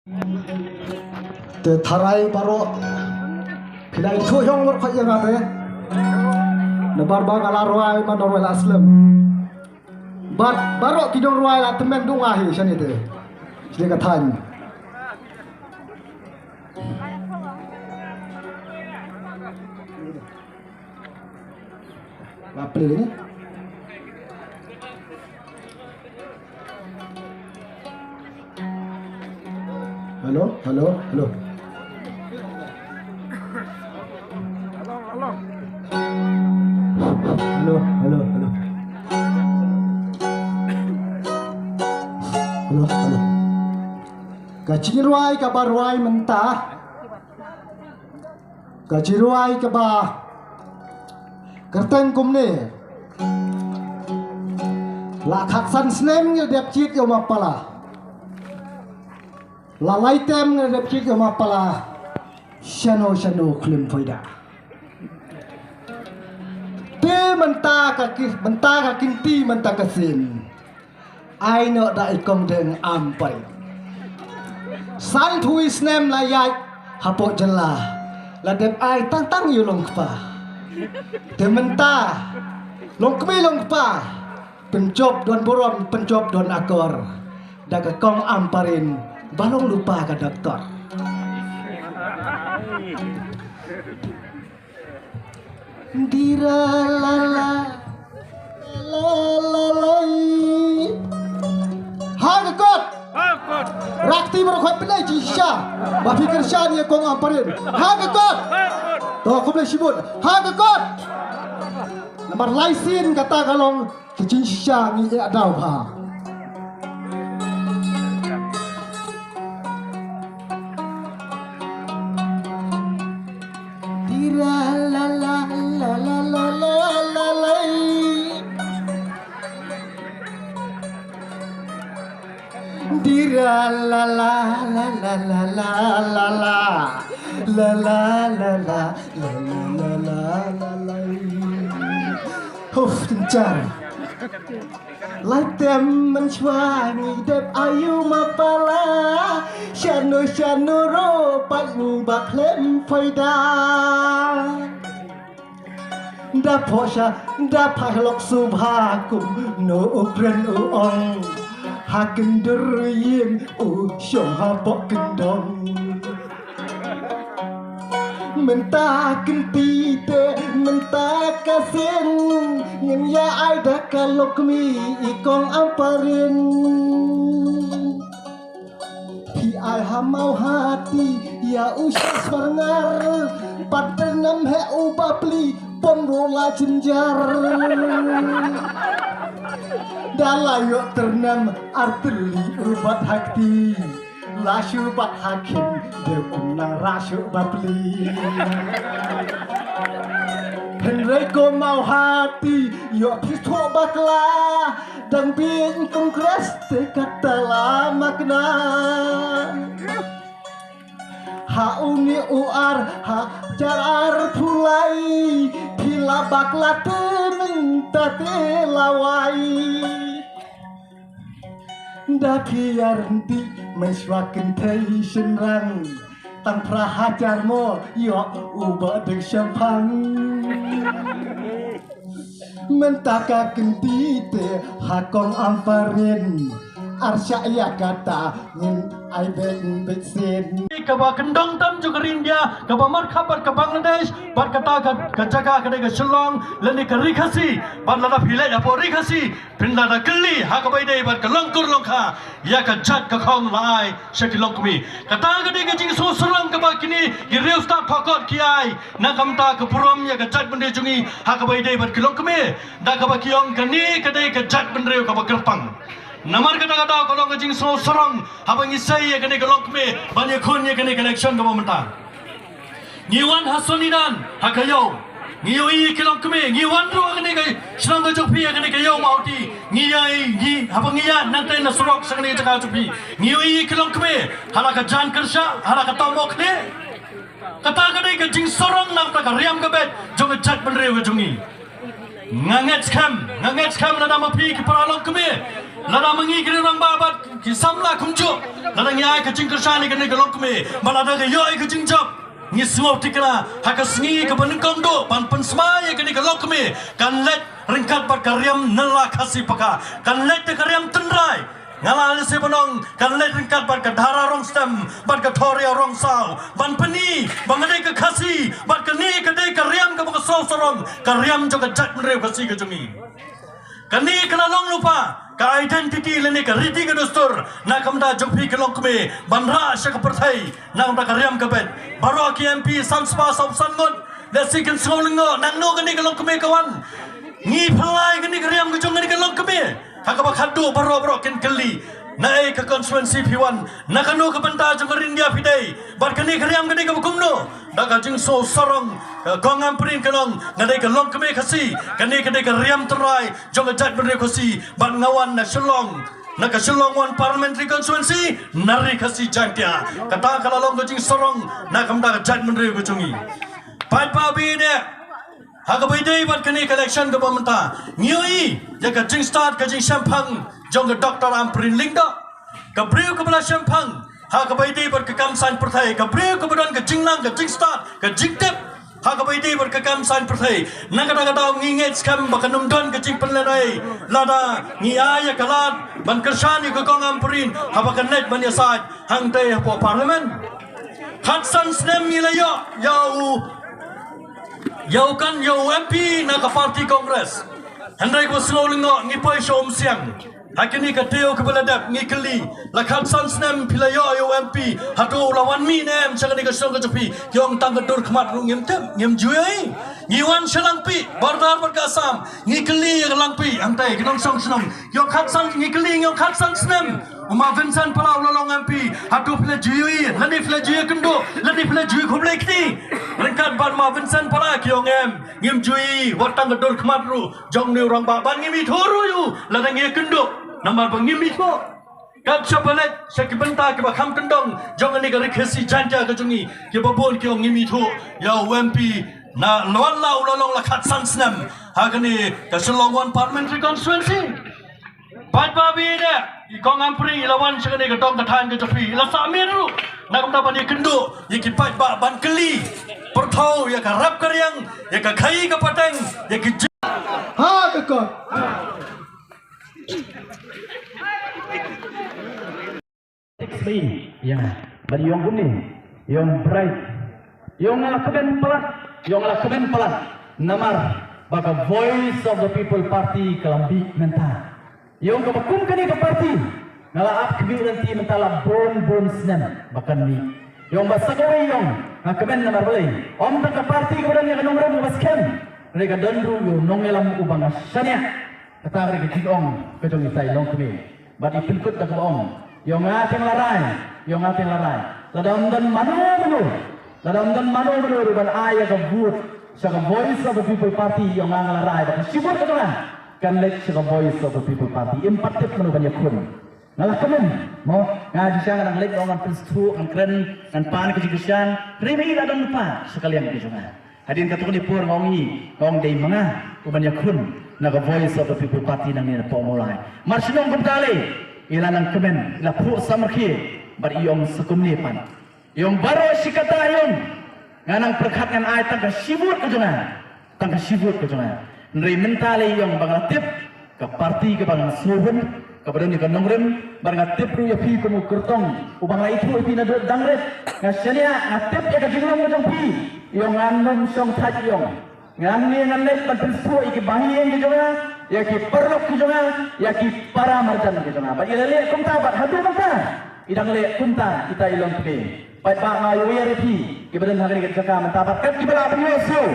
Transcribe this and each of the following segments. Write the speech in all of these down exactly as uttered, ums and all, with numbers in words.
Te tharai baroh phi la ithuh hiong mor khoit ïa nga te. Nabar ba nga la rwai man rwai la slem. Bad baroh ki nongrwai la tymmen du nga hi shane te. Shane ka thaiñ. Ba plie ni. Hello, hello, hello. Hello, hello, hello. Hello, hello. Ka jingrwai kaba rwai mynta. Ka jingrwai kaba kyrteng kumne. La khatsan snem ngi dep jied ïa u Mapala. La lai tem ngi dep jied ïa u Mapala. Shano shano khlem poi da. Te mynta ka ki, mynta ka kynti mynta ka sien. Ai noh da i kong deng am pai. San phew snem la ïaid hapoh jylla. La dep ai tang tang ïa u long kpa. Te mynta long kmie long kpa. Pynjop don burom, pynjop don akor. Da ka kong Ampareen ba long lypa ka doktor. Dira la la, la la la la. Ha ka kot. Ha ka kot. Rakti baroh khoit pynlait jingshisha. Ba phi kyrshan ïa kong Ampareen. Ha ka kot. Ha ka kot. To khublei shibun. Ha ka kot. Namar lai sien kata ka long. Ka jingshisha ngi ïa daw bha. Dira la la la la la la la. Dira la la la la la la la. La la la la la la la la la la. Huf, tynchar. Lai tem mynshuwa ngi dep ai ïa u Mapala. Shano shano ruh pat ba khlem poi da. Da phoh sha, da phah lok subha kumno u kren u ong. Ha kyndur ïing u shong hapoh kyndong. Mynta kynti te mynta ka sien ngin ïa ai da ka lok kmie i kong Ampareen. Phi ai ha Mawhati ïa u Shah Swarngar. Pat tyrnem heh u bapli pom ruh la jynjar. Da la ïoh tyrnem ar tylli u bat ha kti. La shu bat ha khim de um nang rah shuh bapli. Hynrei ko Mawhati ïoh phi thoh bakla. Dang bieit Congress te kata la makna. Ha une u ar hajar arphew lai phi la bakla te mynta te la wai. Da phi ïa ryntih mynshuwa kynthei shynrang. Tang phra hajar mo ïoh u ba deng shemphang. Mynta ka kynti te ha kong Ampareen. Ar shah ïa kata ngin ai beit beit sien. Kaba kyndong tam jong ka ri India, kaba markhap bad ka Bangladesh, bad kata ka, ka jaka ka dei ka Shillong, lane ka Ri Khasi, bad lada phi leit hapoh Ri Khasi, phin da da kylli ha kaba ïadei bad ka long kur long kha ïa ka jait ka khong la ai sha ki longkmie. Kata ka dei ka jingsngew sarong kaba kine ki riewstad Pokot ki ai na ka bynta ka burom ïa ka jaitbynriew jong ngi ha kaba ïadei bad ki longkmie. Da kaba ki ong kane ka dei ka jaitbynriew kaba kyrpang. Namar kata ka daw ka long ka jingsngew sarong haba ngi sei ïa kane ka longkmie ban ïakhun ïa kane ka election kaba mynta. Ngi wan ha Sonidan ha ka ïew. Ngi ïohi ïa ki longkmie, ngi wan ruh ha kane ka shnong ka jong phi ha kane ka ïew Mawhati. Ngi ïohi, ngi haba ngi ïaid nangta na surok sha kane ka jaka jong phi. Ngi ïohi ïa ki longkmie ha la ka jan kyrshah, ha la ka tam mokne. Kata ka dei ka jingsarong na kata ka riam ka beit jong ka jaitbynriew ka jong ngi. Nga ngeit skhem, nga ngeit skhem lada ma phi ki para longkmie. Lada ma ngi ki rangbah bad ki samla kumjuh, lada ngi ai ka jingkyrshan ïa kane ka longkmie, bad lada ka ïoh ïa ka jingjop, ngi sngewthikna ha ka sngi kaba nyngkong duh ban pynsmai ïa kane ka longkmie, kan leit ryngkat bad ka riam Nylla Khasi Paka, kan leit da ka riam tynrai. Nga la lehse ban ong, kan leit ryngkat bad ka Dhara Rongstem bad ka Thoria Rongsaw, ban pyni ba nga dei ka Khasi bad kane ka dei ka riam kaba ka sngewsarong, ka riam jong ka jaitbynriew Khasi ka jong ngi. Kane ka la long lypa ka identity lane ka riti ka dustur na ka bynta jong phi ki longkmie ban rah sha ka pyrthei na ka bynta ka riam ka beit. Baroh ki M P san spah saw phew san ngut, lehse kin sngew lyngngoh nangno kane ka longkmie ka wan. Ngi pynlait kane ka riam ka jong kane ka longkmie. Ha kaba khadduh baroh baroh kin kylli, naei ka constituency phi wan, na kano ka bynta jong ka Ri India phi dei, bad kane ka riam ka dei kaba kumno. Da ka jingsngewsarong, eh, Kong Ampareen kan ong, nga dei ka longkmie Khasi, kane ka dei ka riam tynrai jong ka jaitbynriew Khasi, bad nga wan na Shillong, na ka Shillong One Parliamentary Constituency, na Ri Khasi Jaiñtia. Kata ka la long ka jingsarong na ka bynta ka jaitbynriew ka jong ngi. Paidbah ba ïeit, ha kaba ïadei bad kane ka election kaba mynta, ngi ïohi ïa ka jingstad ka jingshemphang jong ka Doctor Ampareen Lyngdoh. Ka briew kaba la shemphang ha kaba ïadei bad ka kam saiñ pyrthei, ka briew kaba don ka jingnang, ka jingstad, ka jingtip ha kaba ïadei bad ka kam saiñ pyrthei. Na kata ka daw ngi ngeit skhem ba kan ym don ka jingpynlehnohei lada ngi ai ïa ka lad ban kyrshan ïa ka Kong Ampareen haba kan leit ban ïasaid hangtei hapoh Parliament. Khatsan snem ngi la ïoh ïa u, ïa u kan, ïa u M P na ka party Congress. Hynrei kaba sngew lyngngoh, ngi poi sha Umsiang ha kine ka taïew kaba la dep, ngi kylli, la khatsan snem phi la ïoh ïa u M P, hato u la wan mih ne em sha kane ka shnong ka jong phi? Ki ong tang ka dur khmat ruh ngim tip, ngim ju ïohi. Ngi wan sha Langpih, border bad ka Assam, ngi kylli ïa ka Langpih, hangtei ki nongshong shnong, ki ong khatsan, ngi kylli, ngi ong khatsan snem u ma Vincent Pala u la long M P, hato phi la ju ïohi, lane phi la ju ïakynduh, lane phi la ju ïakhublei kti ryngkat bad ma Vincent Pala? Ki ong em, ngim ju ïohi wat tang ka dur khmat ruh jong une u rangbah, bad ngim ithuh ruh ïa u lada ngi ïakynduh, namar ba ngim ithuh. Kat shaba leit sha ki bynta kiba kham kyndong jong kane ka Ri Khasi Jaiñtia ka jong ngi, kiba bun ki ong ngim ithuh ïa u M P, na lwan la u la long la khatsan snem ha kane ka Shillong One Parliamentary Constituency. Paidbah ba ïeit, i Kong Ampareen i la wan sha kane ka dong ka thaiñ ka jong phi, i la sah miet ruh na ka bynta ban ïakynduh ïa ki paidbah, ban kylli pyrthaw ïa ka rep ka riang, ïa ka khaii ka pateng, ïa ki jing- Ha ka kot. Text ba i, ïa nga. Bad i ong kumne, i ong Bright, i ong nga la kmen palat, i ong nga la kmen palat namar ba ka Voice of the People Party ka la mih mynta. I ong kaba kum kane ka party nga la ap khmih lynti mynta la bun bun snem ba kan mih. I ong ba sa kawei, i ong, nga kmen namar balei? Ym tang ka party kaba don ïa ka nongrim kaba skhem, hynrei ka don ruh ïa u nongïalam uba nga shaniah. Kata ka dei ka jingong ka jong itai i longkmie. Bad i pynkut da kaba ong, i ong nga te nga la rai, i ong nga te nga la rai. Lada ym don mano mano, lada ym don mano mano ruh ban ai ïa ka vote sha ka Voice of the People Party, i ong nga nga la rai ba ka shi vote ka jong nga kan leit sha ka Voice of the People Party. Im pat tip mano ban ïakhun. Nga la kmen, mo, nga shisha nga dang leit, nga ong ngan pynsngewthuh, ngan kren, ngan pan ka jingkyrshan. Hynrei ma i la don lypa sha ka liang ka jong nga. Hadien katto katne por nga ong i, nga ong dei ma nga uban ïakhun na ka Voice of the People Party nangne napoh Mawlai. Mar shnong kumta lei, i la nang kmen, i la phuh samrkhie bad i ong sa kumne pat. I ong baroh shi katta, i ong, nga nang pyrkhat ngan ai tang ka shi vote ka jong nga, tang ka shi vote ka jong nga. Hynrei mynta lei, i ong, ba nga la tip ka party kaba nga sngew hun, kaba don ïa ka nongrim, bad nga tip ruh ïa phi kum u kyrtong uba nga la ithuh ïa phi naduh dang rit. Nga shaniah, nga tip ïa ka jinglong ka jong phi. I ong ngan ym shong thait, i ong. Ngan ïa, ngan leit ban pynsngewthuh ïa ki bahaïing ki jong nga, ïa ki paralok ki jong nga, ïa ki para marjan ki jong nga. Bad i la leh kumta bad haduh mynta i dang leh kumta ita i longkmie. Paidbah, nga ïa ïa ri phi kiba don ha kane ka jaka mynta bad kat kiba lah ban ïohsngew,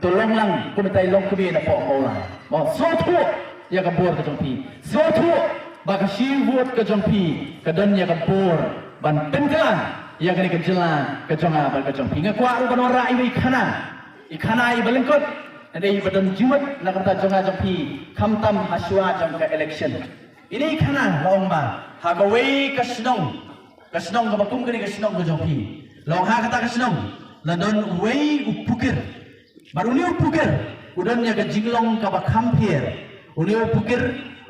to long lang kum ita i longkmie napoh Mawlai. Mo, sngewthuh ïa ka bor ka jong phi. Sngewthuh ba ka shi vote ka jong phi ka don ïa ka bor ban pynkylla ïa kane ka jylla ka jong nga bad ka jong phi. Nga kwah ruh ban wanrah iwei i khana, i khana iba lyngkot. Ynda iba don jingmut na ka bynta jong nga jong phi khamtam ha shuwa jong ka election. Ine i khana la ong ba ha kawei ka shnong, ka shnong kaba kum kane ka shnong ka jong phi, la ong ha kata ka shnong la don uwei u pukir. Bad une u pukir u don ïa ka jinglong kaba kham pher. Une u pukir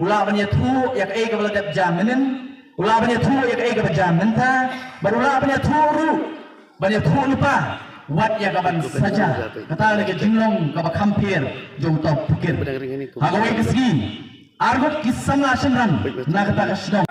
U lah ban ïathuh ïa kaei kaba la dep jia mynhynnin, u lah ban ïathuh ïa kaei kaba jia mynta, bad u lah ban ïathuh ruh, ban ïathuh lypa wat ïa kaban sa jia. Kata ka dei ka jinglong kaba kham pher jong uta u pukir. Ha kawei ka sngi, arngut ki samla shynrang na kata ka shnong.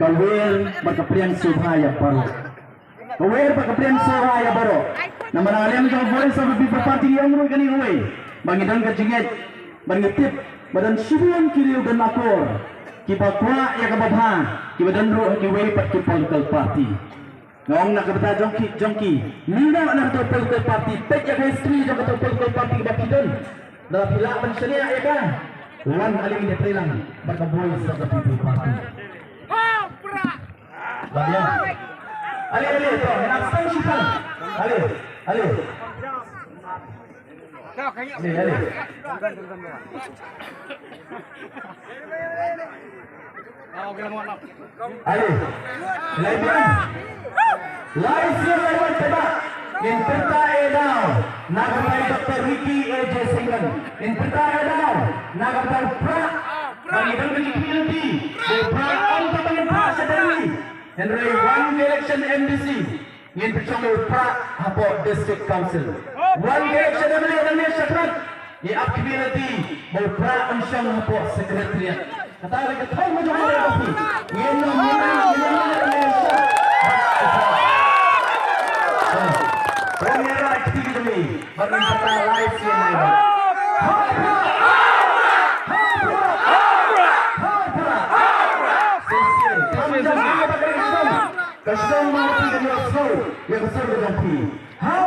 Ka wer bad ka pliang sngewbha ïa baroh. Ka wer bad ka pliang sngewbha ïa baroh. Namar nga liang jong Voice of the People Party ngi ong ruh kane kawei ba ngi don ka jingngeit, ba ngi tip ba don shibun ki riew don akor kiba kwah ïa kaba bha, kiba don ruh ha kiwei pat ki political party. Nga ong na ka bynta jong ki, jong ki, leit noh na kato political party, peit ïa ka history jong kato political party kaba phi don. Lada phi lah ban shaniah ïa ka, wan ale ngin ïatreilang bad ka Voice of the People Party. Ba ïa. Ale, ale, to, nang sdang shi tang. Ale, ale. Ale, ale. Ale. Lai biang. Lai sien lai wan tebak. Ngin pyrta eh daw na ka bynta i Doctor Ricky A J Syngkon. Ngin pyrta eh daw na ka bynta u Prah. Ba ngi don ka jingkyrpad ba u Prah ym tang ba ngin phah sha Delhi. Hynrei wan ka election M D C. Ngin pynshong ïa u Prah hapoh District Council. Wan ka election M L A nangne shakhmat, ngi ap kmie lynti ba u Prah un shong hapoh Secretariat. Kata ka thong ka jong ngi. Ngin ym, ngin ym, ngin ym, ngin ym. Wan ïa rai kti ki jong ngi bad ngin pynta lai sien lai. Ha u Prah! Ha u Prah! Ha u Prah! Sien sien. Ka shnong ma phi ka ïoh sngewbha ïa ka sur ka jong phi. Ha u